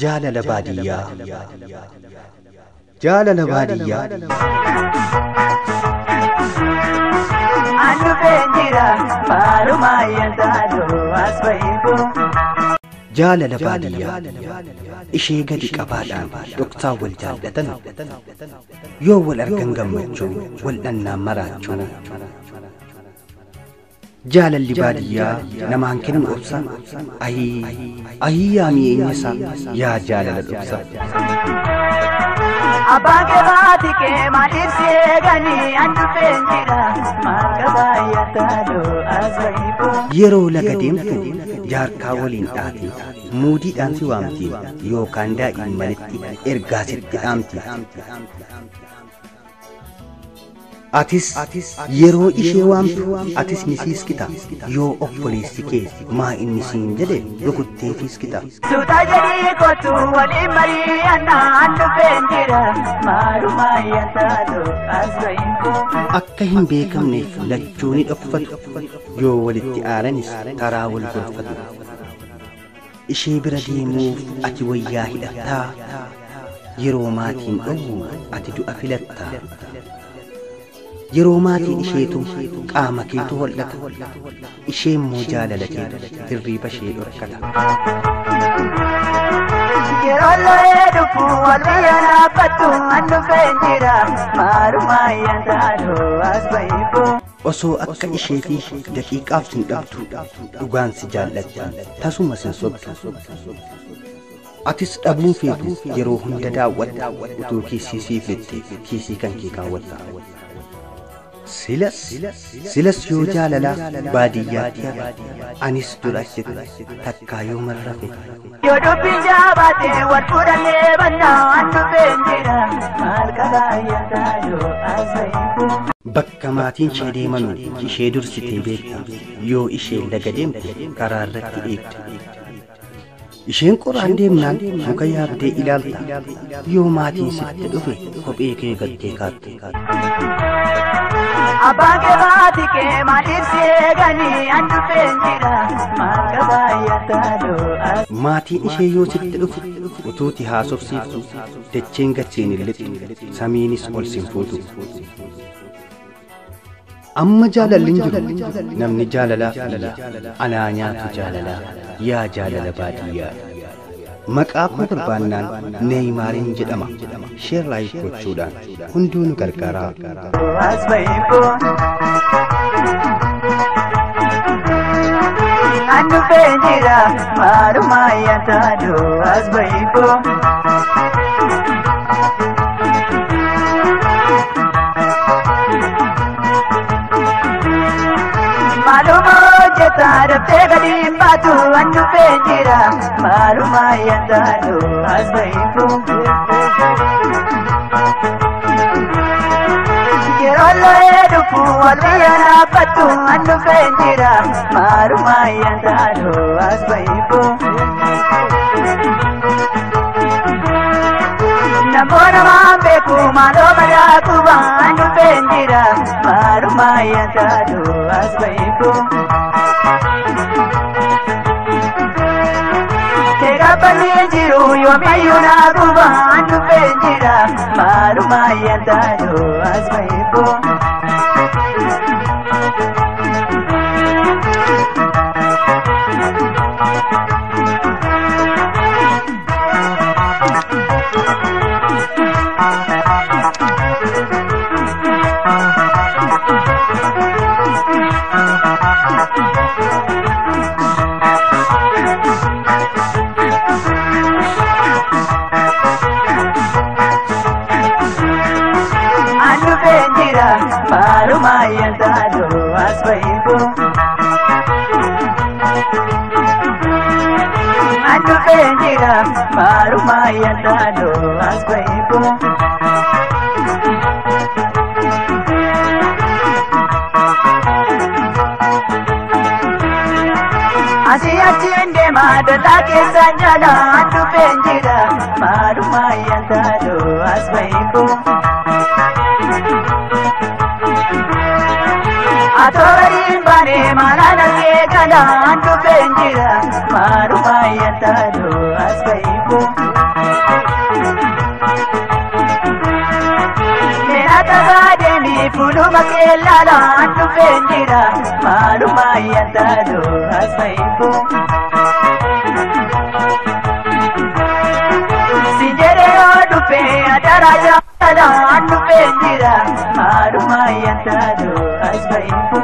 Jaalala baadiyyaa. Jaalala baadiyyaa. Jaalala baadiyyaa. Ishee gadi qabaadhaan dhoksaa wal jaallatan. Yoo wal argan gammachuu, wal dhannaan maraachuu. Jaalalli baadiyyaa namaan kennu obsa. Ayii ayii yaa mi'eenya isaa yaa jaalala dhoksa. Abbaan kee baati kee maaliif si eeganii an dhufeen jira maal qabaa yaadaloo as bahiifoo. Yeroo laga deemtu jaarkaa waliin dhaati muudiidhaan si waamti yookaan daa'immanitti ergaa sitti dhaamti. Atis yeroo ishee waamtu atis ni siiskita yoo obboleessi kee maa inni siin jedhe rukuttee fiiskita. Suuta jedhii kootu waliin mari'annaa an dhufeen jira maalumaa yaadaloo as bahiifoo. Akka hin beekamneef lachuu ni dhokfatu yoo walitti aaranis taraa wal gorfatu. Ishee bira deemuuf ati wayyaa hidhattaa yeroo maatiin dhowwu ati du'a filattaa. Yeroo maatiin isheetu qaama keetu hollata. Ishee immoo jaalala keetu hirriiba ishee dhorkata. Yeroo lo'ee dhufu wal bira dhaabbattu an dhufeen jira maalumaa yaadaloo as bahiifoo. Osoo akka isheetii daqiiqaaf sin dhabdu dhugaan si jaallatti tasuma sin sobdu. Atis dhabuun feetu yeroo hunda daawwatta utuu kiisii siif lixxe kiisii kan kee kaawwatta. Silas silas yoo jaalala baadiyyaatti hafe anis dura achitti takkaa yoo marrafe. Yoo dubbiin jaabaate wal fuudhannee bannaa an dhufeen jira maal qabaa yaadaloo as bahiifoo. Bakka maatiin ishee deeman ishee dursitee beekta yoo isheen laga deemte karaa irratti eegda. Isheen qoraan deemnaan muka yaabdee ilaalta yoo maatiin sitti dhufe kophee kee gattee kaatte. Abbaan kee baati kee maaliif si eeganii an dhufeen jira maal qabaa yaadaloo as. Maatiin ishee yoo sitti dhufu utuuti haasofsiiftu dacheen gad siin hin lixxu samiinis ol sin fuutu. Amma jaalalli hin jiru namni jaalalaaf iyya anaa nyaatu jaalalaa yaa jaalala baadiyyaa. Maqaa koo barbaannaan Neeymaariin jedhama. Sheer laayik gochuudhaan hunduu nu gargaaraa. As bahiifoo. An dhufeen jira maalumaa yaadaloo as bahiifoo. Maaluma hojjetaa daftee gadi hin baatu an dhufeen jira maalumaa yaadaloo as bahiifoo. Yeroo lo'ee dhufu wal bira dhaabbattu an dhufeen jira maalumaa yaadaloo as bahiifoo. Namoota waan beeku maaloo madaa quba an dhufeen jira maalumaa yaadaloo as bahiifoo. Keegabbannee jiru yoomiyyuu naa quba an dhufeen jira maalumaa yaadaloo as bahiifoo. An dhufeen jira maalumaa yaadaloo as bahiifoo. An dhufeen jira maalumaa yaadaloo as bahiifoo. Asii achiin deemaa dallaa keessaan jala an dhufeen jira maalumaa yaadaloo as bahiifoo. Atoo gadi hin baane maalaan argee gala an dhufeen jira maalumaa yaadaloo as bahiifoo. Fuluma keelala annu feenjira maaluma yaadado asmaifu. Sinjere odufe adara jaalala annu feenjira maaluma yaadado asmaifu.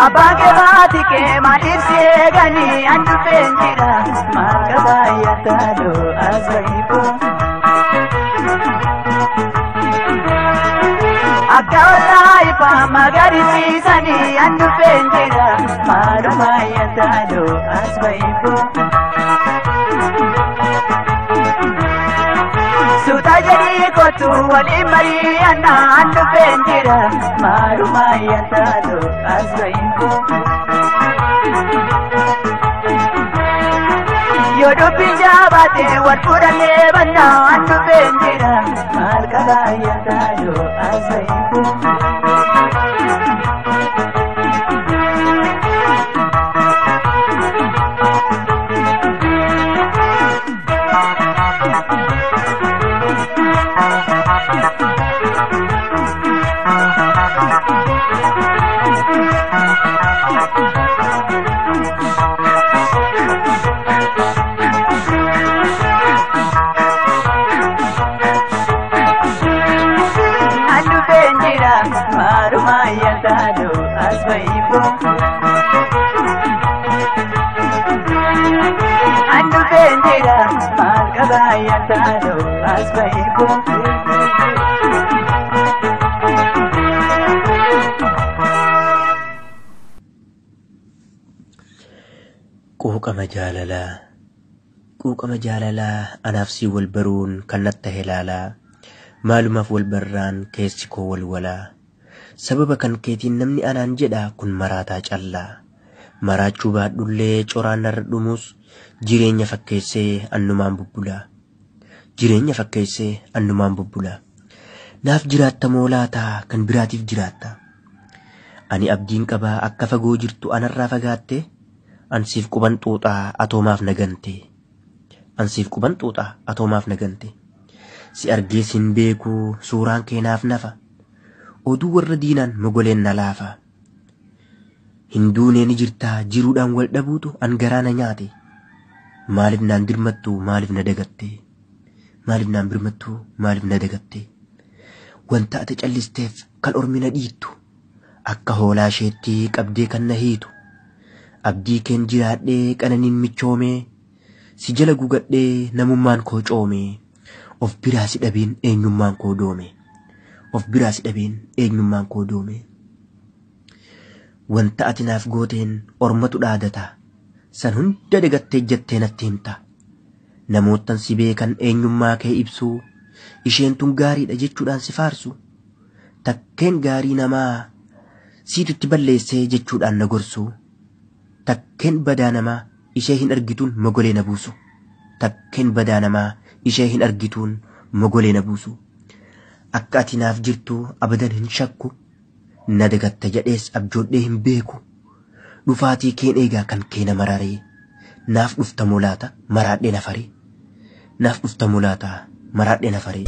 Abbaan baati kee maaliif si eeganii annu feenjira maal qabaa yaadado asmaifu. Akka ollaa ifaa magariisiisanii annu feenjira maaluma yaadado asmaifu. Suuta jedhii kootu waliin mari'annaa annu feenjira maaluma yaadado asmaifu. Yoo dubbiin jaabaate wal fuudhannee bannaa annu feenjira maal qabaa yaadado asmaifu. Quuqama jaalalaa, quuqama jaalalaa anaaf si wal baruun kan natti tahe laalaa, maalumaaf wal barraan keessi koo walwalaa, sababa kan keetiin namni anaan jedha kun maraataa callaa, maraachuu baadhullee coraan narra dhumus jireenya fakkeessee annumaan bubbulaa, jireenya fakkeessee annumaan bubbulaa, naaf jiraatta moo laataa kan biraatiif jiraatta, ani abdiin qabaa akka fagoo jirtu anarraa fagaatte. Ansiif quban xuuxaa atoomaaf nagante. Ansiif quban xuuxaa atoomaaf nagante. Si argee sin beeku suuraan kee naaf nafa. Oduu warra diinaan mogoleen na laafa. Hin duunee ni jirtaa jiruudhaan wal dhabuutu an garaa na nyaate. Maaliif naan dirmattu maaliif na dagatte? Maaliif naan birmattu maaliif na dagatte? Wanta ati callisteef kan ormi na dhiittu. Akka hoolaa isheetti qabdee kan na hiitu. Abdii keen jiraadhee qananiin michoomee si jala gugadhee namummaan koo coomee of biraa si dhabeen eenyummaan koo doome of biraa si dhabeen eenyummaan koo doome. Wanta ati naaf gooteen ormatu dhaadata san hunda dagattee jettee natti himta namoottan si beekan eenyummaa kee ibsuu isheen tun gaariidha jechuudhaan si faarsu takkeen gaarii namaa siitu itti balleessee jechuudhaan na gorsu. Takkeen badaa namaa ishee hin argituun mogolee na buusu. Takkeen badaa namaa ishee hin argituun mogolee na buusu. Akka ati naaf jirtu abadan hin shakku. Na dagatta jedhees abjoodhee hin beeku. Dhufaatii keen eegaa kan kee na mararee. Naaf dhufta molaata maraadhee na faree. Naaf dhufta molaata maraadhee na faree.